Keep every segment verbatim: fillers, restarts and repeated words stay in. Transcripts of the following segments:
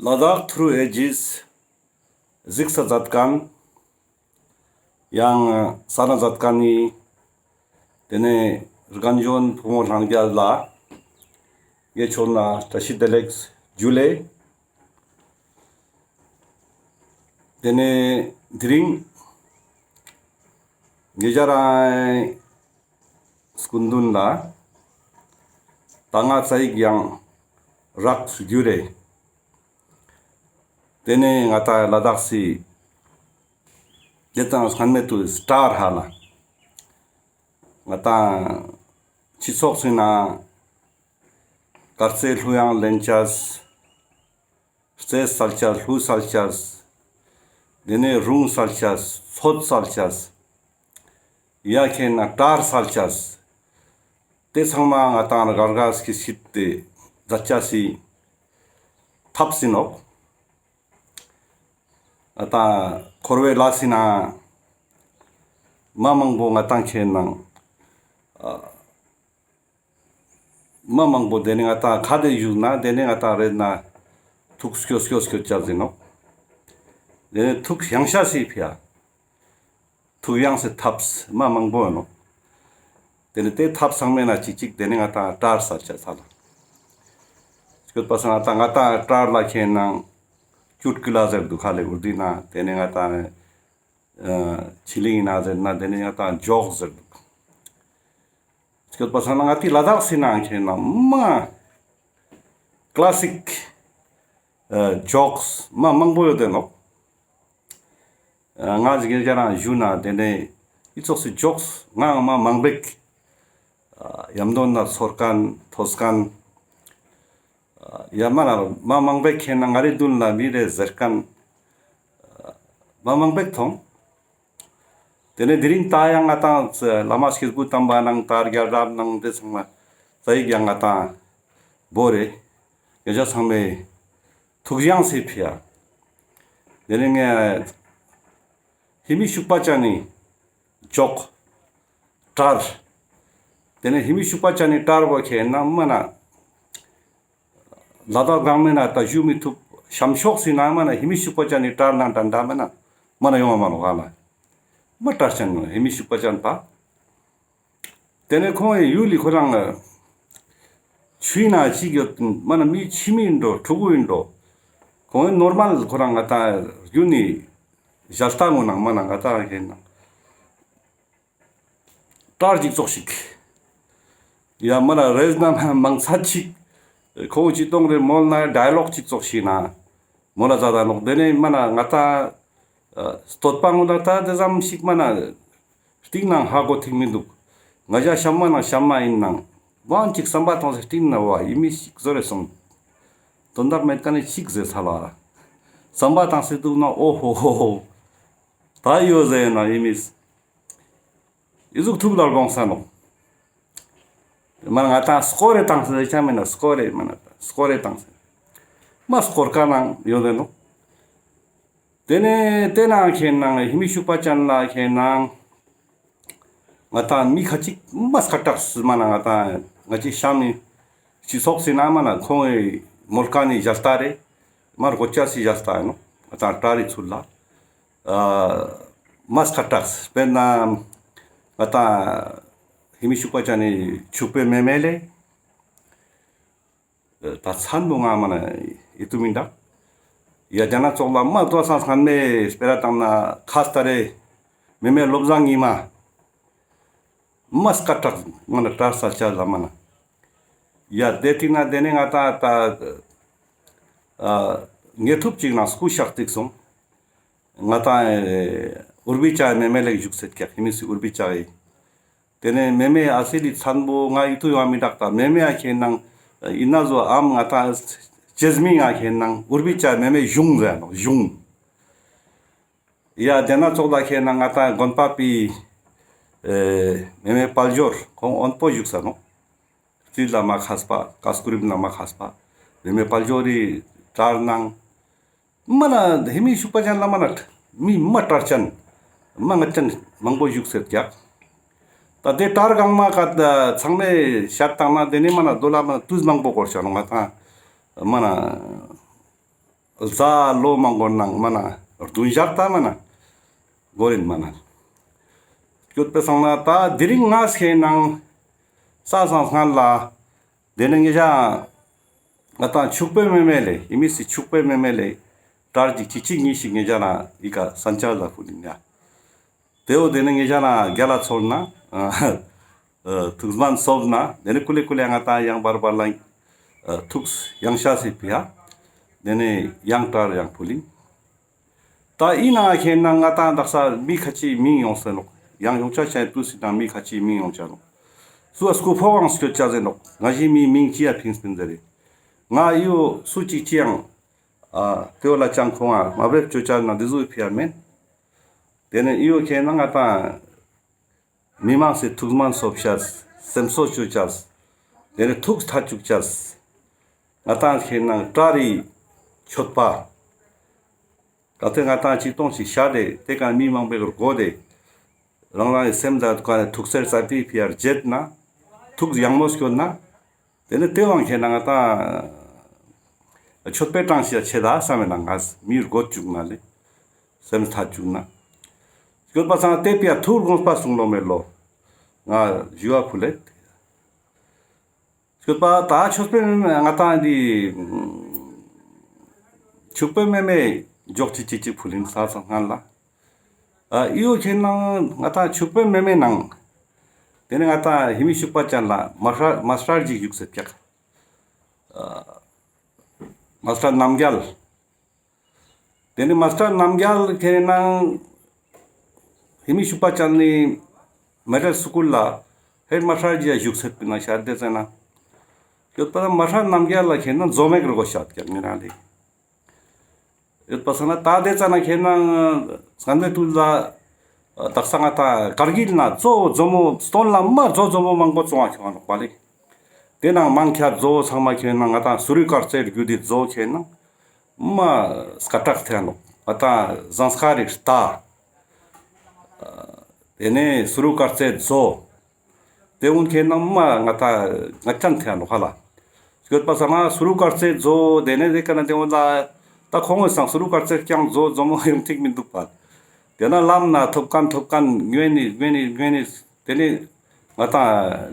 ལ་དྭགས་ཐུརུ་ཨེ་ཇིས་གཟིགས་ས་མཛད་མཁན་ཡང་ས་ན་མཛད་མཁན་ནི་དེ་ནས་རྒན་གཞོན་ཕོ་མོ་ལྷན་རྒྱས་ལ་ངའི་ཕྱོགས་ནས་བཀྲ་ཤིས་བདེ་ལེགས་ཇུ་ལེ། དེ་ནས་དེ་རིང་ཉེ་ཞ་རང་སྐུ་མདུན་ལ་ད་ང་རྩ་ཡིག་ཡང་རག་རྒྱུ་རེད། དེ་ནས་ང་ད་ལ་དྭགས་སི་དེ་དང་སྔན་མེད་དུ་སྟྲར་ཧ་ལ་ང་ད་སྤྱི་ཚོགས་སི་ནང་དཀར་རྩེ་གླུ་དབྱངས་ལེན་ཅེས། རྩེད་སལ་ཅེས། གླུ་སལ་ཅེས། དེ་ནས་རུང་སལ་ཅེས། ཚོད་སལ་ཅེས། ཡ་ཁེ་ན་སྟྲར་སལ་ཅེས། དེ་ཚང་མ་ང་ཏང་རྒ་རྒ་སྐྱིད་སྐྱིད་དེ་མཛད་ཅེས་སི་ཐབས་ཡིན་ནོག། ང་ཏང་འཁོར་བའི་ལས་སི་ནང་མ་མང་པོ་ང་ཏང་ཁེ་ནང་མ་མང་པོ་དེ་ནི་ང་ཏང་ཁ་དེ་བཞུགས་ན་དེ་ནི་ང་ཏང་རེད་ན་ཐུགས་སྐྱོ་སྐྱོ་སྐྱོ་ཅེས་ཡིན་ནོག། དེ་ནི་ཐུགས་ཡང་ཤ་སི་ཕི་ཡ། ཐུགས་ཡང་སི་ཐབས་མ་མང་པོ་ཡིན་ནོག། དེ་ནི་དེ་ཐབས་ཚང་མའི་ནང་གཅིག་གཅིག་དེ་ནི་ང་ཏང་སྟྲར་སལ་ཅེས་ལ། སྐྱོད་པ་སང་ང་ཏང་ང་ཏང་སྟྲར་ལ་ཁེ་ནང་ཅུཊ་ཀི་ལ་ཟེར་འདུག་ཁ་ལེ་འུར་དུ་ན་དེ་ནི་ང་ཏང་ཕྱི་གླིང་ན་ཟེར་ན་དེ་ནི་ང་ཏང་ཇོག་ཟེར་འདུག། སྐྱོད་པ་སང་ན་ང་ཏི་ལ་དྭགས་སི་ནང་ཁེ་ནང་མ་ཀླ་སིག་ཇོགས་མ་མང་པོ་ཡོད་དེ་ནོག། ང་ཞིག་གི་རང་ཞུ་ན་དེ་ནས་ཨི་ཙོགས་སི་ཇོགས་ང་མ་མང་པེག་ཡམ་དོན་ན་ཚོར་མཁན་ཐོས་མཁན་ཡ་མ་ན་མ་མང་པེག་ཁེ་ནང་ང་རི་དུན་ལ་མི་རེ་ཟེར་མཁན་མ་མང་པེག་ཐོང་། དེ་ནས་དེ་རིང་ད་ཡང་ང་ཏང་བླ་མ་སྐྱེས་བུ་དམ་པ་ནང་དར་རྒྱ་རབ་ནང་དེ་ཚང་མ་རྩ་ཡིག་ཡང་ང་ཏང་བོ་རེ་ཡ་ཇ་ཚང་མའི་ཐུགས་ཡང་སི་ཕི་ཡ། དེ་ནས་ངས་ཧི་མི་ཤུག་པ་ཅན་ནི་ཇོག་སྟྲར། དེ་ནས་ཧི་མི་ཤུག་པ་ཅན་ནི་སྟྲར་བོ་ཁེ་ནང་མ་ན་ལ་དྭགས་གང་མེད་ན་ད་ཞུ་མི་ཐུབ། ཤམ་ཤོག་སི་ནང་མ་ན་ཧི་མི་ཤུག་པ་ཅན་ནི་སྟྲར་ནང་འདྲ་འདྲ་མེད་ན་མ་ན་ཡོང་བ་མ་ནོག་ག་ལ། མ་སྟྲར་ཅན་ནོ་ཧི་མི་ཤུག་པ་ཅན་པ། དེ་ནས་ཁོང་ཡུལ་ལི་ཁོ་རང་ཆུའི་ནང་ཅིག་ཡོད་མ་ན་མི་ཕྱི་མི་ཡིན་འགྲོ་ཕྲུ་གུ་ཡིན་འགྲོ། ཁོང་ནོར་མལ་ཁོ་རང་ང་ཏང་རྒྱུ་ནི་ཞལ་ལྟ་ངོ་ནང་མ་ན་ང་ཏང་ཁེ་ནང་སྟྲར་ཅིག་ཙོགས་ཤིག། ཡ་མ་ན་རེས་ན་མང་ཚད་ཅིག་ཁོང་ཅི་གཏོང་རེ་མོལ་ན་ཌའི་ལོག་ཅིག་ཙོགས་ཤིག་ན་མོལ་ལ་ཛད་ད་ནོག། དེ་ནས་མ་ན་ང་ཏང་སྟོད་པ་ངོ་ན་ད་དེ་ཙམ་ཞིག་མ་ན་སྟིང་ནང་ཧ་གོ་ཐིག་མི་འདུག། ང་ཞ་ཤམ་མ་ན་ཤམ་མ་ཡིན་ནང་བང་ཅིག་བསམ་པ་བཏང་སེ་སྟིང་ན་བ་ཡིན་མི་ཞིག་བཟོ་རེ་སོང་། དོན་དག་མེད་ཀ་ནས་ཅིག་ཟེར་ཚར་ལ་བསམ་པ་བཏང་སེ་འདུག་ན་ཨོ་ཧོ་ཧོ་ཧོ་ད་ཡོད་ཟེར་ན་ཡིན་མི། ཨི་ཟུག་ཐུག་ལ་དགོངས་ས་ནོག། མ་ན་ང་ཏང་སྐོར་རེ་བཏང་སེ་ཆ་མེད་ན་སྐོར་རེ་མ་ན་སྐོར་རེ་བཏང་སེ་མ་སྐོར་ཀ་ནང་ཡོད་དེ་ནོག། དེ་ནས་དེ་ནང་ཁེ་ནང་ཧི་མི་ཤུག་པ་ཅན་ལ་ཁེ་ནང་ང་ཏང་མི་ཁ་ཅིག་མ་སྐད་གྲགས་མ་ན་ང་ཏང་ང་ཅི་ཤམ་ནི་སྤྱི་ཚོགས་སི་ནང་མ་ན་ཁོང་གི་མོལ་ཀ་ནི་ཞལ་ལྟ་རེ་མ་རྒོད་ཅེས་སི་ཞལ་ལྟ་ཡིན་ནོག། ང་ཏང་སྟྲ་རི་ཚུལ་ལ། ཨ་མ་སྐད་གྲགས་དཔེར་ན་ང་ཏང་ཧི་མི་ཤུག་པ་ཅན་ནི་ཕྱུག་པོའི་མེ་མེ་ལེ། ད་མཚན་པོ་ང་མ་ན་ཡིད་དུ་མི་འདུག། ཡ་རྒྱ་ནག་ཙོགས་ལ་མ་ཏོ་སང་སྔན་མེ་སྤེ་ར་བཏང་ན་ཁ་སྟ་རེ་མེ་མེ་བློ་བཟང་ཉི་མ། མ་སྐད་གྲགས་མ་ན་སྟྲར་སལ་ཅེས་ལ་མ་ན། ཡ་དེ་ཏིག་ན་དེ་ནས་ང་ཏང་ད་ཨ་ངེ་ཐུབ་ཅིག་ན་སྐུ་ཤག་ཏིག་སོང་། ང་ཏང་ཨུར་བི་ཅ་མེ་མེ་ལེ་བཞུགས་སེད་ཀྱག་ཧི་མི་སི་ཨུར་བི་ཅ་ཡི། དེ་ནས་མེ་མེ་ཨ་སི་ལི་མཚན་པོ་ང་ཡིད་དུ་ཡོང་མི་འདུག། ད་མེ་མེ་ཨ་ཁེ་ནང་ཨིན་ན་བཟོ་ཨམ་ང་ཏང་ཅེས་མི་ང་ཁེ་ནང་ཨུར་བི་ཅ་མེ་མེ་གཞུང་ཟེར་ནོག་གཞུང་། ཡ་དེ་ན་ཙོགས་ལ་ཁེ་ནང་ང་ཏང་དགོན་པ་པི་ཨེ་མེ་མེ་དཔལ་འབྱོར་ཁོང་དབོན་པོ་བཞུགས་ས་ནོག། རྩིས་ལ་མ་མཁས་པ་ཀ་སྐུ་རིམ་ལ་མ་མཁས་པ་མེ་མེ་དཔལ་འབྱོར་རི་སྟྲར་ནང་མ་ན་ཧི་མི་ཤུག་པ་ཅན་ལ་མ་ན་མི་མ་སྟྲར་ཅན་མ་ངད་ཅན་མང་པོ་བཞུགས་སེད་ཀྱག། ད་དེ་སྟྲར་གང་མ་ཀ་ཚང་མས་ཤད་བཏང་ན་དེ་ནས་མ་ན་དོ་ལ་མ་ན་དུས་མང་པོ་འགོར་ཤ་ནོག་ང་ཏང་མ་ན། ཟླ་ལོ་མང་པོ་ནང་མ་ན་བདུན་ཞག་ད་མ་ན་འགོར་ཡིན་མ་ན། སྐྱོད་པའི་སང་ན་ད་དེ་རིང་ང་ཁེ་ནང་ས་སང་སྔན་ལ་དེ་ནས་ངེད་ཅག་ང་ཏང་ཕྱུག་པོའི་མེ་མེ་ལེ་ཡིན་མི་སི་ཕྱུག་པོའི་མེ་མེ་ལེ་གྲར་ཅིག་ཅི་ཅིག་ཉིས་ཤིག་ངེད་ཅག་ན་ཡི་ག་སན་ཆར་ལ་ཕུལ་ཡིན་ཡ། དེའོ་དེ་ནས་ངེད་ཅག་ན་རྒྱ་ལ་ཚོར་ན་ཐུགས་སྨན་སོབ་ན་དེ་ནས་ཀུ་ལེ་ཀུ་ལེ་ང་ཏང་ཡང་བར་བར་ལ་ཐུགས་ཡང་ཤ་སི་ཕི་ཡ་དེ་ནས་ཡང་གྲར་ཡང་ཕུལ་ཡིན། ད་ཨི་ན་ཁེ་ན་ང་ཏང་དག་ས་མི་ཁ་ཅིག་མིང་ཡོང་སེ་ནོག་ཡང་ཡོང་ཆ་ཆ་ཏུ་སི་ན་མི་ཁ་ཅིག་མིང་ཡོང་ཆ་ནོག་སུ་ཨ་སྐུ་ཕོ་གང་སྐྱོད་ཆ་ཟེ་ནོག་ང་ཞི་མི་མིང་ཅི་ཡ་ཕིན་སྤིན་ཟེ་རེ། ང་ཨི་བོ་སུ་ཅིག་ཅི་ཡང་ཨ་དེ་བོ་ལ་ཅང་ཁོང་ང་མ་བེབ་ཅོ་ཆ་ན་དེ་ཟུ་ཕི་ཡ་མེན། དེ་ནས་ཨི་བོ་ཁེ་ན་ང་ཏང་མི་མང་སི་ཐུགས་སྨན་སོབ་ཆ་སེམས་གསོ་ཅོ་ཆ་དེ་ནས་ཐུགས་ཐད་ཅུག་ཆ་ང་ཏང་ཁེ་ན་གྲ་རི་མཆོད་པ། ད་ལྟའི་ང་ཏང་ཅིག་སྟོང་ཞིག་ཤ་དེ་དེ་ཀ་མི་མང་པོའི་སྒོ་དེ་རང་རང་གི་སེམས་དང་ཀ་ནས་ཐུགས་སེར་ཙ་པིག་ཕི་ཡར་བརྗེད་ན་ཐུགས་ཡང་མོ་སྐྱོད་ན་དེ་ནས་དེ་བང་ཁེ་ན་ང་ཏང་མཆོད་པའི་གྲངས་ཤིག་ཆེ་ད་བསམ་མེད་ན་ང་མི་རྒོད་བཅུག་ན་ལེ་སེམས་ཐད་བཅུག་ན་སྐྱོད་པ་སང་དེ་པི་ཡ་ཐུར་དགོངས་པ་གསུང་ལོ་མེད་ལོ་ང་ཞུ་བ་ཕུལ་ལེ། སྐྱོད་པ་ད་ཆོས་པའི་ང་ཏང་འདི་ཕྱུག་པོའི་མེ་མེ་འཇོག་ཅི་ཅི་ཅི་ཕུལ་ཡིན་ས་སང་སྔན་ལ། ཨ་ཨི་བོ་ཁེ་ན་ང་ཏང་ཕྱུག་པོའི་མེ་མེ་ནང་དེ་ནས་ང་ཏང་ཧི་མི་ཤུག་པ་ཅན་ལ་མ་སྟར་མ་སྟར་ཅིག་བཞུགས་སེ་ཀྱག་མ་སྟར་རྣམ་རྒྱལ། དེ་ནས་མ་སྟར་རྣམ་རྒྱལ་ཁེ་ན་ཧི་མི་ཤུག་པ་ཅན་ནི་མེ་ཌལ་སྐུལ་ལ་ཧེ་མ་སྟར་ཇི་ཡ་བཞུགས་སེ་པི་ན་ཤར་དེ་ཙ་ན་ཡོད་པ་མ་སྟར་རྣམ་རྒྱལ་ལ་ཁེ་ན་མཛོ་མེག་རུ་གོ་ཤར་ཀྱག་ངེ་ན་ལེ། ཡོད་པ་སང་ན་ད་དེ་ཙ་ན་ཁེ་ན་སྔན་མེ་ཏུ་ལ་དག་ས་ང་ཏང་ཀར་གིལ་ན་མཛོ་མཛོ་མོ་སྟོན་ལ་མ་མཛོ་མཛོ་མོ་མང་པོ་བཙོང་བ་ཁྱོང་ནོག་པ་ལེ། དེ་ནང་མང་ཁྱ་མཛོ་ཚང་མ་ཁེ་ན་ང་ཏང་སུ་རུ་དཀར་རྩེ་རྒྱུད་དེ་མཛོ་ཁེ་ན་མ་སྐད་གྲགས་ཐེ་ནོག་ང་ཏང་ཟངས་དཀར་རི་རྟ། དེ་ནས་སུ་རུ་དཀར་རྩེ་མཛོ། དེ་འུན་ཁེ་ན་མ་ང་ཏང་ང་ཅན་ཐེ་ནོག་ཧ་ལ། སྐྱོད་པ་སང་ན་སུ་རུ་དཀར་རྩེ་མཛོ་དེ་ནས་དེ་ཀ་ན་དེ་འུན་ལ་ད་ཁོང་ངི་སང་སུ་རུ་དཀར་རྩེ་རྐྱང་མཛོ་མཛོ་མོ་ཡོང་ཐིག་མི་འདུག་པ། དེ་ན་ལམ་ན་ཐོབ་ཁན་ཐོབ་ཁན་ཉོས་ནི་ཉོས་ནི་ཉོས་ནི་དེ་ནས་ང་ཏང་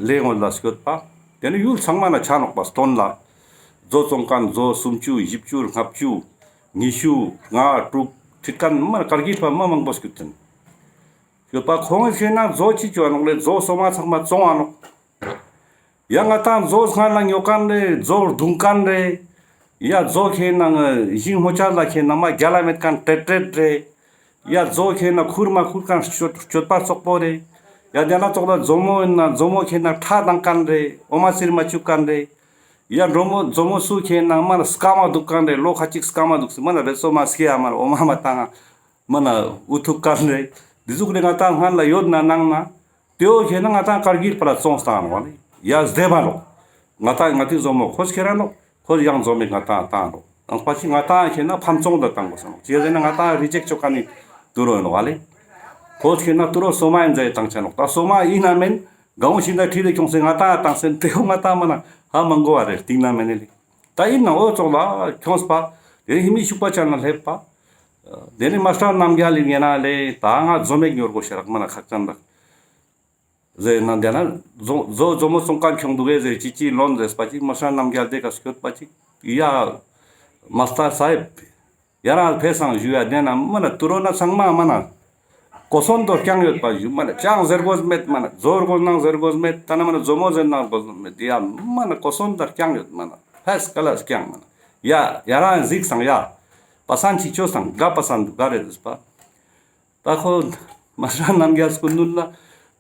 ལེ་འོང་ལ་སྐྱོད་པ། དེ་ནས་ཡུལ་ཚང་མ་ན་ཆ་ནོག་པ་སྟོན་ལ། མཛོ་བཙོང་ཁན་མཛོ་སུམ་ཅུ་བཞི་བཅུ་ལྔ་བཅུ་ཉི་ཤུ་ལྔ་དྲུག་ཁྲིད་ཁན་མ་ན་ཀར་གིལ་པ་མ་མང་པོ་སྐྱོད་ཅན། ཡོད་པ་ཁོང་ངི་ཁེ་ན་མཛོ་ཅི་ཅོ་ནོག་ལེ་མཛོ་སོ་མ་ཚང་མ་བཙོང་བ་ནོག་ཡ་ང་ཏང་མཛོ་སྔ་ལ་ཉོ་ཁན་རེ་མཛོ་རྡུང་ཁན་རེ། ཡ་མཛོ་ཁེ་ན་ཞིང་ཧོ་ཆ་ལ་ཁེ་ན་མ་རྒྱ་ལ་མེད་ཁན་ཏྲེད་ཏྲེད་རེ། ཡ་མཛོ་ཁེ་ན་ཁུར་མ་ཁུར་ཁན་སྤྱོད་སྤྱོད་པ་ཙོག་པོ་རེ། ཡ་དེ་ན་ཙོག་ལ་མཛོ་མོ་ཡིན་ན་མཛོ་མོ་ཁེ་ན་ཁྲ་དང་ཁན་རེ་འོ་མ་སིར་མ་བཅུག་ཁན་རེ། ཡ་མཛོ་མོ་མཛོ་མོ་སུ་ཁེ་ན་མ་ན་སྐམ་མ་འདུག་ཁན་རེ་ལོ་ཁ་ཅིག་སྐམ་མ་འདུག་སི་མ་ན་བེ་སོ་མ་སྐྱེ་ཡ་མ་ན་འོ་མ་མ་བཏང་ང་། མ་ན་འུ་ཐུག་ཁན་རེ། འདི་ཟུག་རེ་ང་ཏང་སྔ་ལ་ཡོད་ན་ནང་ན། དེའོ་ཁེ་ན་ང་ཏང་ཀར་གིལ་པ་ལ་བཙོང་སྟངས་ནོག་ལེ། ཡ་སྡེ་པ་ནོག་ང་ཏང་ང་ཏི་མཛོ་མོ་ཁོ་ཁེ་ར་ནོག་ཁོ་ཡང་མཛོ་མེ་ང་ཏང་བཏང་ནོག་དང་པ་ཅིག་ང་ཏང་ཁེ་ན་ཕམ་ཚོང་དང་བཏང་དགོས་ས་ནོག་ཅི་ཟེར་ན་ང་ཏང་རི་ཇེཀ་ཅོ་ཁན་ནི་ཏུ་རོ་ནོག་ལེ། ཁོ་ཁེ་ན་ཏུ་རོ་སོ་མ་ཡིན་ཟེར་བཏང་ཆ་ནོག་ད་སོ་མ་ཡིན་ན་མེན། གང་ཞིག་ན་ཁྲིད་དེ་ཁྱོངས་སེ་ང་ཏང་བཏང་སེ་དེའོ་ང་ཏང་མ་ན་ཧ་མ་གོ་བ་རེ་སྟིང་ན་མེན་ནི་ལེ། ད་ཡིན་ན་འོ་ཙོག་ལ་ཁྱོངས་པ། དེ་ནི་ཧི་མི་ཤུག་པ་ཅན་ལ་སླེབས་པ། དེ་ནི་མ་སྟར་རྣམ་རྒྱལ་ལི་ཉེ་ན་ལེ་ད་ང་མཛོ་མེག་ཉོར་གོ་ཤ་རག་མ་ན་ཁག་ཅན་རག་ཟེར་ན་དེ་ན་མཛོ་མཛོ་མོ་བཙོང་ཁན་ཁྱོང་འདུག་གེ་ཟེར་ཅི་ཅི་ལོན་ཟེར་པ་ཅིག་མ་སྟར་རྣམ་རྒྱལ་དེ་ཀ་སྐྱོད་པ་ཅིག་ཡ་མ་སྟར་སའེབ། ཡ་རང་ཕེ་སང་ཞུ་ཡ་དེ་ན་མ་ན་ཏུ་རོ་ན་ཚང་མ་མ་ན་གོ་སོན་དོ་རྐྱང་ཡོད་པ་ཞུ་མ་ན་ཅང་ཟེར་དགོས་མེད་མ་ན་མཛོ་དགོས་ནང་ཟེར་དགོས་མེད་ད་ན་མ་ན་མཛོ་མོ་ཟེར་ནང་དགོས་མེད་དེ་ཡ་མ་ན་གོ་སོན་དོ་རྐྱང་ཡོད་མ་ན་ཕེ་སི་ཀ་ལ་རྐྱང་མ་ན་ཡ་ཡ་རང་གཟིགས་སང་ཡ་པ་སང་ཅིག་ཅོ་སང་ག་པ་སང་དུ་ག་རེ་དུས་པ། ད་ཁོ་མ་སྟར་རྣམ་རྒྱལ་སྐུ་ནུ་ལ་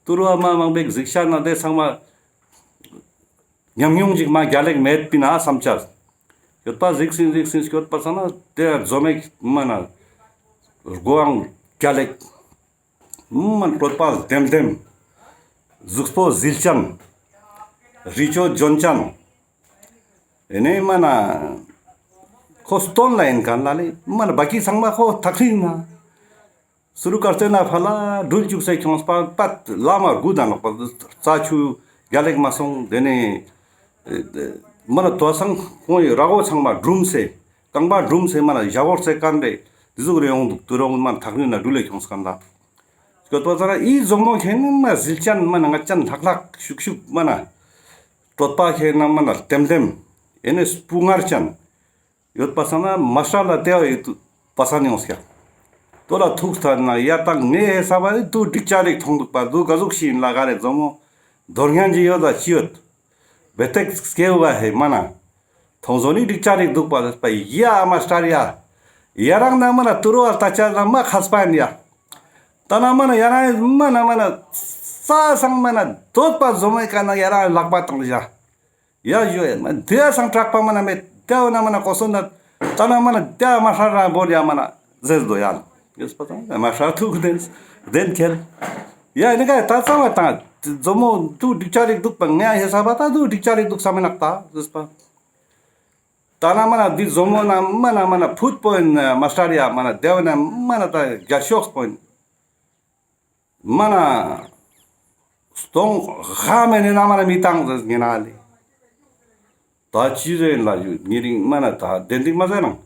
ཏུ་རོ་མ་མང་པོ་གཟིགས་ཤ་ན་དེ་ཚང་མ་ཉམས་མྱོང་ཅིག་མ་རྒྱལ་ལེགས་མེད་པིན་ན་བསམ་ཆ། སྐྱོད་པ་གཟིགས་སིན་གཟིགས་སིན་སྐྱོད་པ་ས་ན་དེ་མཛོ་མེག་མ་ན་སྒོའང་རྒྱལ་ལེགས། མ་ན་གྲོད་པ་ལྡེམ་ལྡེམ། གཟུགས་པོ་ཟིལ་ཅན། རི་ཅོ་ཇོན་ཅན། ཨེ་ནེ་མ་ན་ཁོ་སྟོན་ལ་ཡིན་ཁན་ལ་ལེ་མ་ན་བ་ཀི་ཚང་མ་ཁོ་ཐག་རིང་ན། སུ་རུ་དཀར་རྩེ་ན་ཕ་ལ་འགྲུལ་བཅུག་སེ་ཁྱོངས་པ་པད་ལ་མ་དགུ་དང་ལོག་པ་རྩ་ཆུ་རྒྱལ་ལེགས་མ་སོང་དེ་ནས་མ་ན་དོ་སང་ཁོང་ཡི་ར་གོ་ཚང་མ་སྒྲུམ་སེ་ ཏང་པ་སྒྲུམ་སེ་མ་ན་ཞ་བོར་སེ་ཀན་རེ་འི་ཟུག་རེ་ཡོང་དུག། ཏུ་རོང་མ་ན་ཐག་ཉུ་ན་འགྲུལ་ལེ་ཁྱོངས་ཀན་ལ་སྐྱོད་པ་ཙ་ན་འི་ཛོ་མོ་ཁེན་མ་ཟིལ་ཅན་མ་ན་ང་ཅན་ལྷག་ལྷག་ཤུག་ཤུག་མ་ན་གྲོད་པ་ཁེན་ན་མ་ན་ལྟེམ་ལྟེམ་ཨེ་ནེ་སྤུ་ངར་ཅན་ཡོད་པ་སང་ན་མ་ཧྲ་ལ་ཏེ་བ་ཡོད་དུ་པ་སང་ཡོངས་ཀྱག། ཏོ་ལ་ཐུག་ཐ་ན་ཡ་ཏང་ངེ་ཧེ་ས་བ་ཏུ་འགྲིག་ཅ་རིག་ཐོང་དུག་པ། ཏུ་ག་ཟུག་ཤིག་ཨིན་ལ་ག་རེ་ཛོ་མོ་དོར་ཉན་ཅིག་ཡོད་ད་ཅི་ཡོད་བེ་ཏེག་སྐྱེ་བ་ཧེ་མ་ན་ཐོང་ཟོ་ནི་འགྲིག་ཅ་རིག་དུག་པ་ཟེར་པ་ཡ་མ་སྟར་ཡ། ཡ་རང་ན་མ་ན་ཏུ་རོ་བ་ལྟ་ཅ་ན་མ་ཁས་པ་ཨིན་ཡ། ད་ན་མ་ན་ཡ་རང་མ་ན་མ་ན་ས་སང་མ་ན་དོད་པ་ཛོ་མོའི་ཀ་ན་ཡ་རང་ལག་པ་ཏང་ཞ། ཡ་ཞུ་ཡ་མ་ཏེ་སང་དྲག་པ་མ་ན་མེད། ཏེ་བ་ན་མ་ན་གོ་སོ་ན་ད་ན་མ་ན་ཏེ་མ་ཧྲ་ར་བོར་ཡ་མ་ན་ཟེར་དོ་ཡ། ཡེས་པ་དང་མ་ཧྲ་ཐུག་དེན་དེན་ཁྱེར། ཡ་ཨེ་ནི་ཀ་ད་ཙམ་བ་དང་ཛོ་མོ་ཏུ་འགྲིག་ཅ་རིག་དུག་པ་ངེ་ཧེ་ས་བ་ད་ཏུ་འགྲིག་ཅ་རིག་དུག་ས་མེ་ནག་ད་ཟེར་པ། ད་ན་མ་ན་འི་ཛོ་མོ་ན་མ་ན་མ་ན་ཕུད་པོ་ཨིན་མ་སྟར་ཡ་མ་ན་ཏེ་བ་ན་མ་ན་ད་རྒྱ་ཤོག་པོ་ཨིན། མ་ན་སྟོང་ཧ་མེ་ནེ་ན་མ་ན་མི་ཏང་ཟེར་ཉེ་ན་ལེ། ད་ཅི་ཟེར་ལ་ཡུལ་ཉེ་རིང་མ་ན་ད་དེན་དིག་མ་ཟེར་ནང་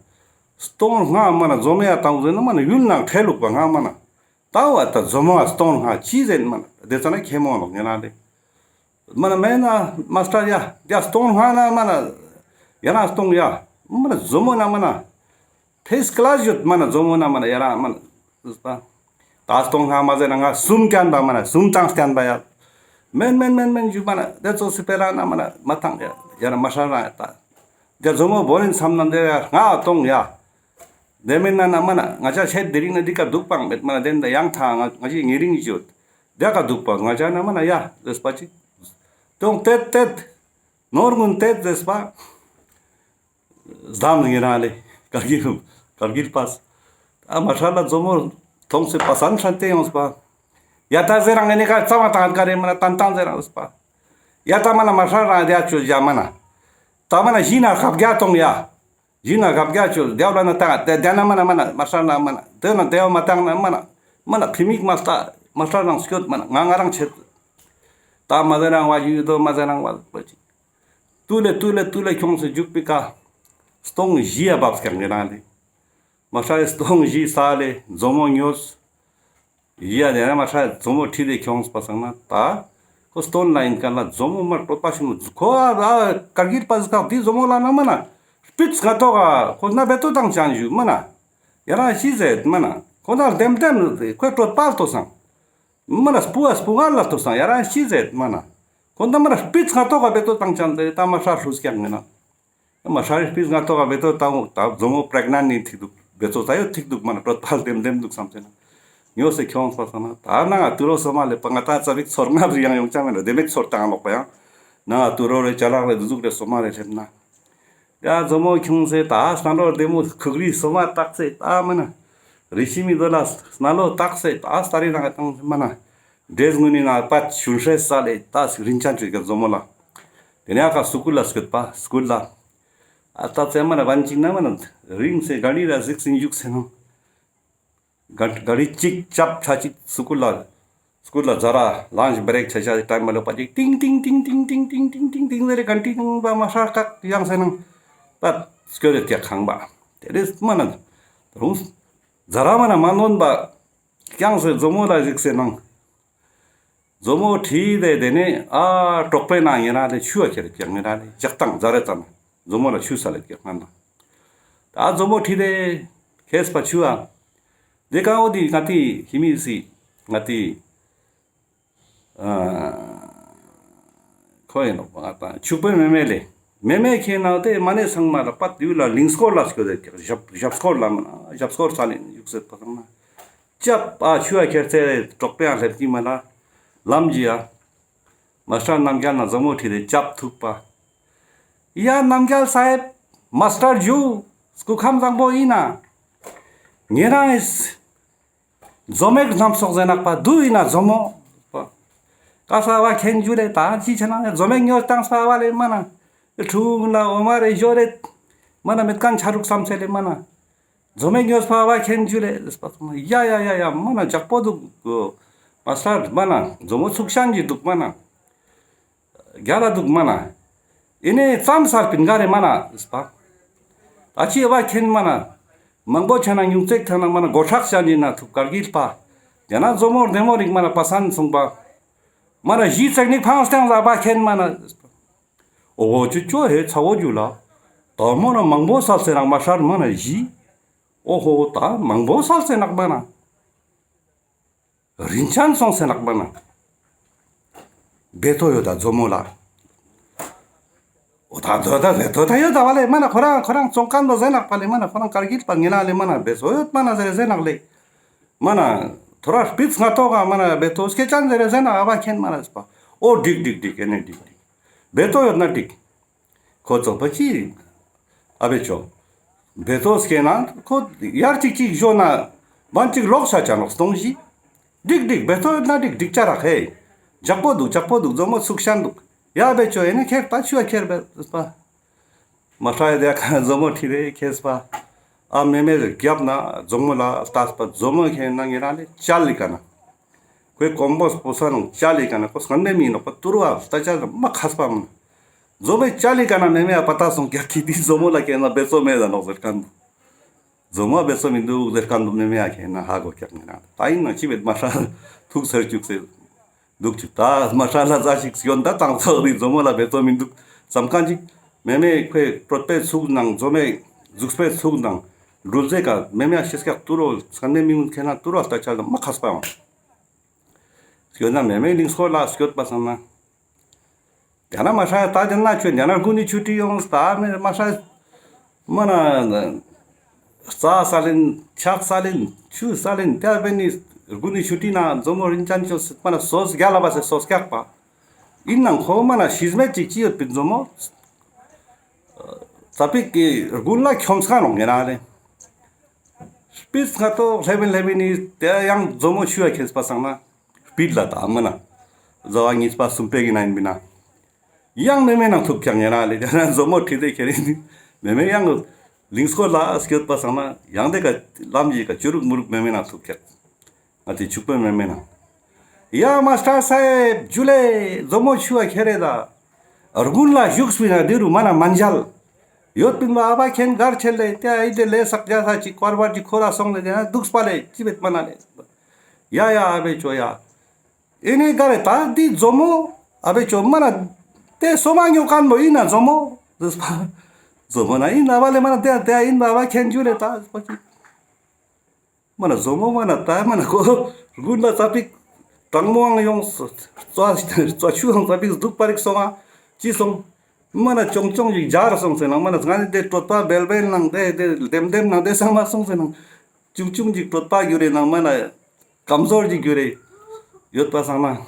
སྟོང་ཧ་མ་ན་ཛོ་མོ་ཡ་ཏང་ཟེར་ན་མ་ན་ཡུལ་ནང་ཁྲེ་ལུག་པ་ཧ་མ་ན་ད་བ་ད་ཛོ་མོ་ཡ་སྟོང་ཧ་ཅི་ཟེར་མ་ན་ཏེ་ཙ་ན་ཁེ་མོ་ལོ་ཉེ་ན་ལེ། མ་ན་མེ་ན་མ་སྟར་ཡ་ཡ་སྟོང་ཧ་ན་མ་ན་ཡ་ན་སྟོང་ཡ་མ་ན་ཛོ་མོ་ན་མ་ན་ཕེས་ཀླ་ཡོད་མ་ན་ཛོ་མོ་ན་མ་ན་ཡ་རང་མ་ན་ཟེར་པ། ད་སྟོང་ཧ་མ་ཟེར་ན་ང་སུམ་ཀན་པ་མ་ན་སུམ་ཏང་ཀན་པ་ཡ། མེན་མེན་མེན་མེན་ཞུ་མ་ན་ཏེ་ཙོགས་སི་སྤེ་ར་ན་མ་ན་མ་ཏང་ཡ་ཡ་རང་མ་ཧྲ་རང་ཡ་ད། ཏེ་ཛོ་མོ་བོ་རིན་སམ་ན་ཏེ་ཡ་ང་སྟོང་ཡ། ཏེ་མེན་ན་ན་མ་ན་ང་ཅ་ཆེད་དེ་རིང་ན་འི་ཀ་དུག་པང་མེད་མ་ན་ཏེན་ད་ཡང་ཐ་ང་ང་ཅི་ཉེ་རིང་ཡོད། ཏེ་ཀ་དུག་པ་ང་ཅ་ན་མ་ན་ཡ་ཟེར་པ་ཅིག། སྟོང་ཏེད་ཏེད། ནོར་ངུན་ཏེད་ཟེར་པ། ཟམ་ཉེ་རང་ལེ། ཀར་གིལ་ཀར་གིལ་པས། ཨ་མ་ཧྲ་ལ་ཛོ་མོ་ཐོང་སེ་པ་སན་ཧྲན་ཏེ་ཡོངས་པ། ཡ་ད་ཟེར་རང་ཨེ་ནི་ཀ་ཙམ་བ་ཏང་ཀ་རེ་མ་ན་ཏན་ཏན་ཟེར་རང་ཟེར་པ། ཡ་ད་མ་ན་མ་ཧྲ་རང་ཡ་ཅོ་ཡ་མ་ན། ད་མ་ན་ཞི་ན་ཁབ་རྒྱ་ཏོང་ཡ། ཞི་ན་ཁབ་རྒྱ་ཅོ་ཏེ་བ་ལ་ན་ཏང་ཏེ་ཏེ་ན་མ་ན་མ་ན་མ་ཧྲ་ན་མ་ན་ཏེ་ན་ཏེ་བ་མ་ཏང་ན་མ་ན་མ་ན་ཕི་མིག་མ་ལྟ་མ་ཧྲ་རང་སྐྱོད་མ་ན་ང་ང་རང་ཆེད། ད་མ་ཟེར་རང་བ་ཡུལ་དོ་མ་ཟེར་རང་བ་པ་ཅིག། ཏུ་ལེ་ཏུ་ལེ་ཏུ་ལེ་ཁྱོངས་སེ་རྒྱུག་པའི་ཀ་སྟོང་བཞི་ཡ་བབས་ཀྱག་ངེ་རང་ལེ། མ་ཧྲ་སྟོང་བཞི་ས་ལེ་ཛོ་མོ་ཉོས། ཡ་ཡ་མ་ཧྲ་ཛོ་མོ་ཁྲིད་དེ་ཁྱོངས་པ་སང་ན་ད་ཁོ་སྟོན་ལ་ཡིན་ཀ་ལ་ཛོ་མོ་མ་གྲོད་པ་ཞིམ་ཁོ་ཨ་ཀར་གིལ་པ་ཟི་ཀ་འི་ཛོ་མོ་ལ་ན་མ་ན་སྤིད་ང་ཏོག་ག་ཁོ་ན་བེ་ཏོ་དང་ཅང་ཞུ་མ་ན་ཡ་རང་ཤི་ཟེར་མ་ན་ཁོ་ན་ལྡེམ་ལྡེམ་ཁོའི་གྲོད་པ་ལ་ལྟོས་སང་། མ་ན་སྤུ་བ་སྤུ་ང་ལ་ལྟོས་སང་ཡ་རང་ཤི་ཟེར་མ་ན། ཁོ་ན་མ་ན་སྤིད་ང་ཏོག་ག་བེ་ཏོ་དང་ཅང་ཟེར་ད་མ་ཧྲ་ལྷུས་ཀྱག་ངེ་ན། མ་ཧྲ་རི་སྤིད་ང་ཏོག་ག་བེ་ཏོ་དང་ད་ཛོ་མོ་པྲེག་ནན་ནི་ཐིག་དུག་བེ་ཏོ་ད་ཡོད་ཐིག་དུག་མ་ན་གྲོད་པ་ལྡེམ་ལྡེམ་དུག་སམ་ཟེར་ན། ཉོས་སེ་ཁྱོངས་པ་སང་ན་ད་ན་ང་ཏུ་རོ་སོ་མ་ལེ་པ་ང་ད་ཙ་བིག་ཚོར་ང་བི་ཡང་ཡོང་ཅང་མེད་ནོ་དེ་མེད་ཚོར་དང་ལོག་པ་ཡང་། ན་ང་ཏུ་རོ་རེ་ཅ་ལག་རེ་དུ་ཟུག་རེ་སོ་མ་རེ་སླེབས་ན། ཡ་ཛོ་མོ་ཁྱོངས་སེ་ད་སྣ་ལོ་བདེ་མོ་ཁུག་རི་སོ་མ་བཏགས་སེ་ད་མ་ན། རི་ཤི་མི་དོ་ལ་སྣ་ལོ་བཏགས་སེ་ད་སྟ་རི་ནང་བཏང་མ་ན། འདྲེས་ངུ་ནི་ན་པ་ཆུན་ཧྲེ་ས་ལེ་ད་རིན་ཅན་ཅིག་ག་ཛོ་མོ་ལ། དེ་ནས་ཨ་ཀ་སུ་ཀུལ་ལ་སྐྱོད་པ་སུ་ཀུལ་ལ། ཨ་ད་ཙེ་མ་ན་བན་ཅིག་ན་མ་ན་རིང་སེ་ག་ནི་ར་གཟིགས་སེ་འཇུག་སེ་ནང་། ག་ག་རི་ཅིག་ཅབ་ཆ་ཅིག་སུ་ཀུལ་ལ་སུ་ཀུལ་ལ་ཛ་ར་ལན་ཅི་བྲེག་ཆ་ཆ་ཊའིམ་མ་ལོ་པ་ཅིག་ཏིང་ཏིང་ཏིང་ཏིང་ཟེར་རེ་གན་ཏི་ནང་པ་མ་ཧྲ་ཀག་ཡང་སེ་ནང་པ་སྐྱོད་དེ་ཀྱག་ཁང་པ། དེ་རེས་མ་ན་རུང་ཛ་ར་མ་ན་མ་ནོན་པ་ཀྱང་སེ་ཛོ་མོ་ལ་གཟིགས་སེ་ནང་། ཛོ་མོ་ཁྲིད་དེ་དེ་ནས་ཨ་གྲོག་པོའི་ནང་ཉེ་རང་དེ་ཆུ་བ་ཁྱེར་ཀྱག་ཉེ་རང་དེ་ཇག་དང་ཛ་རེ་ཙམ་ཛོ་མོ་ལ་ཆུ་ས་ལེ་ཀྱག་ང་ན། ད་ཛོ་མོ་ཁྲིད་དེ་ཁེས་པ་ཆུ་བ། དེ་ཀ་འོ་དི་ང་ཏི་ཧི་མི་སི་ང་ཏི་ཨ་ཁོ་ཡིན་ནོ་ང་ཏང་ཕྱུག་པོའི་མེ་མེ་ལེ། མེ་མེ་ཁྱེད་ནང་དེ་མ་ནེ་ཚང་མ་ལ་པད་ཡུལ་ལ་གླིང་སྐོར་ལ་སྐྱོད་དེ་ཀྱག་ཞབས་ཞབས་སྐོར་ལ་མ་ན་ཞབས་སྐོར་ས་ལེ་ཡུག་སེ་པ་ཚང་མ། ཅབ་ཨ་ཆུ་ཡ་ཁྱེར་ཚེ་གྲོག་པོའི་ཡང་སླེབས་ཀྱི་མ་ལ། ལམ་གྱི་ཡ། མ་སྟར་རྣམ་རྒྱལ་ན་ཛོ་མོ་ཁྲིད་དེ་ཅབ་ཐུག་པ། ཡ་རྣམ་རྒྱལ་ས་ཧེབ། མ་སྟར་ཇུ། སྐུ་ཁམས་བཟང་པོ་ཡིན་ན། ཉེ་རང་ཨིས། ཛོ་མེག་རྣམ་སོགས་ཟེར་ནག་པ་དུ་ཡིན་ན་ཛོ་མོ། ཀ་ས་བ་ཁྱེན་ཇུ་ལེ་ད་ཅི་ཆེ་ན་ཛོ་མེག་ཉོས་བཏང་ས་བ་ལེ་མ་ན། ཁྲུང་ལ་འོ་མ་རེ་ཞོ་རེ། མ་ན་མེད་ཀན་ཆ་རུག་བསམ་ཚེ་ལེ་མ་ན། ཛོ་མེ་ཉོས་པ་བ་ཁྱེན་ཇུ་ལེ་ཟེར་པ་སོང་ན་ཡ་ཡ་ཡ་ཡ་མ་ན་ཇག་པོ་དུག་གོ། མ་སྟར་མ་ན་ཛོ་མོ་ཚུགས་ཤན་གྱི་དུག་མ་ན། རྒྱ་ལ་དུག་མ་ན། ཨི་ནེ་ཙམ་སར་པིན་ག་རེ་མ་ན་ཟེར་པ། ཨ་ཅི་ཨ་བ་ཁེན་མ་ན། མང་པོ་ཆ་ན་ཉུང་ཙེག་ཐ་ན་མ་ན་གོ་ཁྲག་ཅན་ཡིན་ན་ཐུབ་ཀར་གིལ་པ། ཡང་ན་ཛོ་མོ་རྡེ་མོ་རིག་མ་ན་པ་སན་སོང་པ། མ་ན་གཞི་ཙེག་ནི་ཕང་སྟེང་ལ་ཨ་བ་ཁེན་མ་ན། ཨོ་ཧོ་ཅུ་ཅོ་ཧེ་ཚ་བོ་ཇུ་ལ། ད་མོ་ན་མང་པོ་སལ་སེ་ནག་མ་ཧྲར་མ་ན་གཞི། ཨོ་ཧོ་ད་མང་པོ་སལ་སེ་ནག་མ་ན། རིན་ཅན་སོང་སེ་ནག་མ་ན། བེ་ཏོ་ཡོད་ད་ཛོ་མོ་ལ། འོ་ད་དོ་ད་བེ་ཏོ་ད་ཡོད་ད་བ་ལེ་མ་ན་ཁོ་རང་ཁོ་རང་ཙོང་ཁན་དོ་ཟེར་ནག་པ་ལེ་མ་ན་ཁོ་རང་ཀར་གིལ་པ་ངེ་ན་ལེ་མ་ན་བེ་ཏོ་ཡོད་མ་ན་ཟེར་ཟེར་ནག་ལེ། མ་ན་ཐོ་ར་སྤིས་ང་ཏོག་ག་མ་ན་བེ་ཏོ་སྐྱེ་ཅན་ཟེར་ཟེར་ནག་ཨ་བ་ཁེན་མ་ན་ཟེར་པ། ཨོ་འགྲིག་འགྲིག་འགྲིག་ཨེ་ནེ་འགྲིག་འགྲིག་བེ་ཏོ་ཡོད་ན་འགྲིག་ཁོ་ཙོག་པ་ཅི། ཨ་བེ་ཅོ། བེ་ཏོ་སྐྱེ་ན་ཁོ་ཡར་ཅིག་ཅིག་ཞོ་ན། བན་ཅིག་ལོག་ས་ཆ་ནོག་སྟོང་ཞི། འགྲིག་འགྲིག་བེ་ཏོ་ཡོད་ན་འགྲིག་འགྲིག་ཅ་རག་ཧེ། ཇག་པོ་འདུག་ཇག་པོ་འདུག་ཛོ་མོ་ཚུགས་ཤན་འདུག་ཡ་བེ་ཅོ་ཨེ་ནེ་ཁྱེར་ད་ཆུ་ཡ་ཁྱེར་བེ་པ། མ་ཧྲ་ཡ་དེ་ཁ་ཛོ་མོ་ཁྲིད་དེ་ཁྱེར་པ། ཨ་མེ་མེ་རྒྱབ་ན་ཛོ་མོ་ལ་ལྟས་པ་ཛོ་མོ་ཁྱེར་ན་ངེ་རང་ལེ་ཅལ་ལི་ཀ་ན། ཁོའི་ཀོམ་པོས་པོ་ས་ནང་ཅལ་ལི་ཀ་ན་ཁོ་སྔན་མེ་མི་ནོག་པ་ཏུ་རུ་ཨ་ལྟ་ཅལ་མ་ཁས་པ་མ། ཛོ་མོ་ཅལ་ལི་ཀ་ན་མེ་མེ་ཨ་པ་ཏ་སོང་ཀྱག་ཁྱི་དི་ཛོ་མོ་ལ་ཁྱེར་ན་བེ་ཏོ་མེད་ད་ནོག་ཟེར་ཁན་འདུག་ཛོ་མོ་བེ་ཏོ་མི་འདུག་ཟེར་ཁན་འདུག་མེ་མེ་ཨ་ཁྱེར་ན་ཧ་གོ་ཀྱག་ངེ་རང་ད་ཡིན་ན་ཅི་བེད་མ་ཧྲ་ཐུག་ཟེར་ཅུག་ཟེར། འདུག་ཅིག་ད་མ་ཧྲ་ལ་ཟ་ཞིག་སྐྱོན་ད་དང་ཚོགས་རི་ཛོ་མོ་ལ་བེ་ཏོ་མི་འདུག་ཙམ་ཁན་ཅིག་མེ་མེ་ཁོའི་གྲོད་པའི་ཚུགས་ནང་ཛོ་མོའི་གཟུགས་པའི་ཚུགས་ནང་འགྲུལ་ཟེ་ཀ་མེ་མེ་ཤེས་ཀྱག་ཏུ་རོ་སྔན་མེ་མི་ངུན་ཁྱེར་ན་ཏུ་རོ་ལྟ་ཆ་ལ་མ་ཁས་པ་ཡོང་། སྐྱོད་ན་མེ་མེ་ལིང་སྐོར་ལ་སྐྱོད་པ་སང་ན། ཡང་ན་མ་ཧྲ་ད་དེ་ན་ཆོས་ཡང་ན་དགུན་ནི་ཆུ་ཊི་ཡོང་ད་མེ་མ་ཧྲ། མ་ན་རྩྭ་ས་ལེན་ཆག་ས་ལེན་ཆུ་ས་ལེན་ཏེ་བེ་ནི་དགུན་ནི་ཆུ་ཊི་ན་ཛོ་མོ་རིན་ཅན་ཆོས་མ་ན་སོས་རྒྱ་ལ་བ་སེ་སོས་ཀྱག་པ། ཡིན་ནང་ཁོ་མ་ན་ཤིས་མེད་ཅིག་ཅི་ཡོད་པིན་ཛོ་མོ། ཙ་པིག་གི་དགུན་ལ་ཁྱོམ་སྐ་ནོག་ངེ་རང་ལེ། སྤིས་ང་ཏོ་ལྷེ་བིན་ལྷེ་བིན་ནི་ཏེ་ཡང་ཛོ་མོ་ཆུ་ཡ་ཁྱེར་པ་སང་ན། སྤིད་ལ་ད་མ་ན། ཟ་བ་གཉིས་པ་གསུམ་པའི་གི་ན་ཡིན་མིན་ན། ཡང་མེ་མེ་ནང་ཐུག་ཀྱག་ངེ་རང་ལེ་ཡང་ན་ཛོ་མོ་ཁྲིད་དེ་ཁྱེར་ཡིན། མེ་མེ་ཡང་ལིང་སྐོར་ལ་སྐྱོད་པ་སང་ན་ཡང་དེ་ཀ་ལམ་ཡི་ཀ་ཅུ་རུག་མུ་རུག་མེ་མེ་ནང་ཐུག་ཀྱག་ང་དེ་ཕྱུག་པོའི་མེ་མེ་ནང་། ཡ་མ་སྟར་སའེབ་ཇུ་ལེ་ཛོ་མོ་ཆུ་བ་ཁྱེར་རེ་ད། དགུན་ལ་བཞུགས་པིན་ན་འདི་རུ་མ་ན་མན་ཇལ། ཡོད་པིན་པ་ཨ་བ་ཁྱེན་གར་ཆེ་ལེ་ཏེ་ཨི་དེ་ལེ་སག་རྒྱ་ས་ཅིག་ཀོར་བར་ཅིག་ཁོ་ར་སོང་ལེ་དེ་ན་འདུག་པ་ལེ་ཅི་བེད་མ་ན་ལེ། ཡ་ཡ་ཨ་བེ་ཅོ་ཡ། ཨེ་ནེ་ག་རེ་ད་འདི་ཛོ་མོ་ཨ་བེ་ཅོ་མ་ན་ཏེ་སོ་མ་ཉོ་ཁན་མོ་ཨིན་ན་ཛོ་མོ། ཛོ་མོ་ན་ཨིན་ན་བ་ལེ་མ་ན་ཏེ་ཏེ་ཨིན་ན་བ་ཁྱེན་ཇུ་ལེ་ད་ཟེར་པ་ཅིག་མ་ན་ཛོ་མོ་མ་ན་ད་མ་ན་ཁོ་དགུན་ལ་ཙ་པིག་གྲང་མོའང་ཡོང་རྩྭ་རྩྭ་ཆུའང་ཙ་པིག་སྡུག་པ་རིག་སོང་ང་ཅི་སོང་། མ་ན་ཅོང་ཅོང་ཞིག་ཇར་སོང་ཟེར་ན་མ་ན་ང་ནི་ཏེ་གྲོད་པ་བེལ་བེལ་ནང་ཏེ་ཏེ་ལྡེམ་ལྡེམ་ནང་ཏེ་སང་མ་སོང་ཟེར་ན། ཅུང་ཅུང་ཅིག་གྲོད་པ་གྱུར་རེ་ནང་མ་ན་ཀམ་ཟོར་ཅིག་གྱུར་རེ་ཡོད་པ་སང་ན།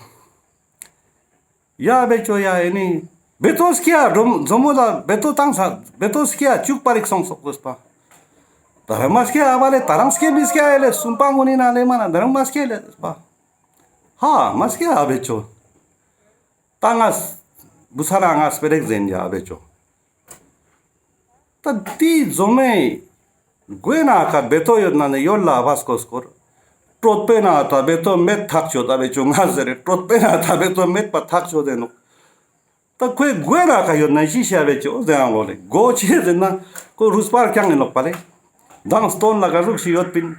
ཡ་བེ་ཅོ་ཡ་ཨེ་ནི་བེ་ཏོ་སྐྱེ་ཡ་ཛོ་མོ་ལ་བེ་ཏོ་བཏང་ས་བེ་ཏོ་སྐྱེ་ཡ་ཅུག་པ་རིག་སོང་སོག་པོས་པ། ད་རང་མ་སྐྱེ་ཡ་བ་ལེ་ད་རང་སྐྱེ་མི་སྐྱེ་ཡ་ལེ་སུམ་པ་ངོ་ནི་ན་ལེ་མ་ན་ད་རང་མ་སྐྱེ་ལེ་པ། ཧ་མ་སྐྱེ་ཡ་བེ་ཅོ། ད་ང་བུ་ཚ་ན་ང་སྤེ་རེག་ཟེན་ཡ་བེ་ཅོ། ད་དེའི་ཛོ་མོའི་མགོའི་ནང་ཀ་བེ་ཏོ་ཡོད་ན་ནི་ཡོད་ལ་བ་སྐོར་སྐོར། གྲོད་པའི་ནང་ད་བེ་ཏོ་མེད་ཐག་ཆོད་ད་བེ་ཅོ་ང་ཟེར་རེ་གྲོད་པའི་ནང་ད་བེ་ཏོ་མེད་པ་ཐག་ཆོད་དེ་ནོག་ད་ཁོའི་མགོའི་ནང་ཀ་ཡོད་ན་ཤི་ཤ་བེ་ཅོ་ཟེར་ཡང་ལོ་ལེ་མགོ་ཆེ་ཟེར་ན་ཁོ་རུས་པར་རྐྱང་ཡིན་ནོག་པ་ལེ། མདང་སྟོན་ལ་ཀ་རུག་ཤི་ཡོད་པིན།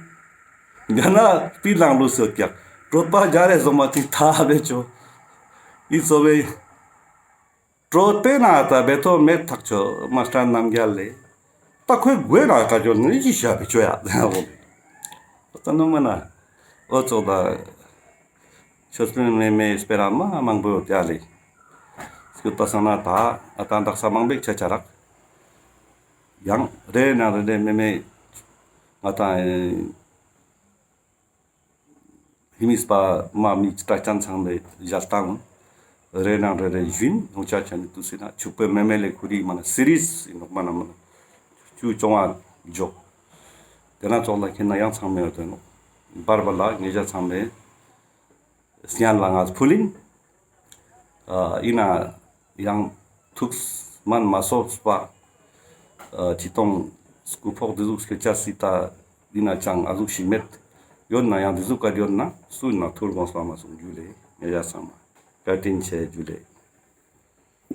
རྒྱ་ན་སྤི་ལང་ལུས་ཡོད་ཀྱག་གྲོད་པ་རྒྱ་རེ་ཟོ་མ་ཅིག་ཐ་བེ་ཅོ། ཨི་ཙོ་བེ། གྲོད་པའི་ནང་ད་བེ་ཏོ་མེད་ཐག་ཆོད་མ་སྟར་རྣམ་རྒྱལ་ལེ། ད་ཁོའི་མགོའི་ནང་ཀ་ཅོ་ནི་ཅི་ཤ་བེ་ཅོ་ཡ་ཟེར་ཡང་ལོ་ལེ། ད་ནུ་མ་ན་འོ་ཙོག་ད་ཆོས་པིན་མེ་མེ་སྤེ་ར་མ་མང་པོ་ཡོད་ཡ་ལེ། སྐྱོད་པ་སང་ན་ད་ཨ་ད་དག་ས་མང་པོ་ཆ་ཆ་རག་ཡང་རེ་ན་རེ་རེ་མེ་མེ་ང་ད་ཧི་མིས་པ་མ་མི་ཀྲ་ཅན་ཚང་མའི་ཞལ་ཏང་རེ་ནང་རེ་རེ་ཞུན་ནོ་ཆ་ཆ་ནི་ཏུ་སི་ན་ཕྱུག་པོའི་མེ་མེ་ལེ་ཁུ་རི་མ་ན་སི་རིས་ཨིན་ནོག་མ་ན་མ་ན་ཆུ་ཅོང་བ་འཇོག་དེ་ན་ཙོག་ལ་ཁེ་ན་ཡང་ཚང་མའི་ཡོད་དེ་ནོག་བར་བར་ལ་ངེ་ཞ་ཚང་མའི་སྙན་ལ་ང་ཕུལ་ཨིན། ཨ་ཨིན་ན་ཡང་ཐུགས་མན་མ་སོབས་པ། ཨ་ཅི་ཏོང་སྐུ་ཕོག་འདི་ཟུག་སྐད་ཆ་སི་ད་ཨིན་ན་ཅང་ཨ་ཟུག་ཞིག་མེད། ཡོད་ན་ཡང་འདི་ཟུག་ག་ཡོད་ན་སུ་ན་ཐུར་དགོངས་པ་མ་སོང་ཇུ་ལེ་ངེ་ཞ་ཚང་མ་བཀའ་དྲིན་ཆེ་ཇུ་ལེ།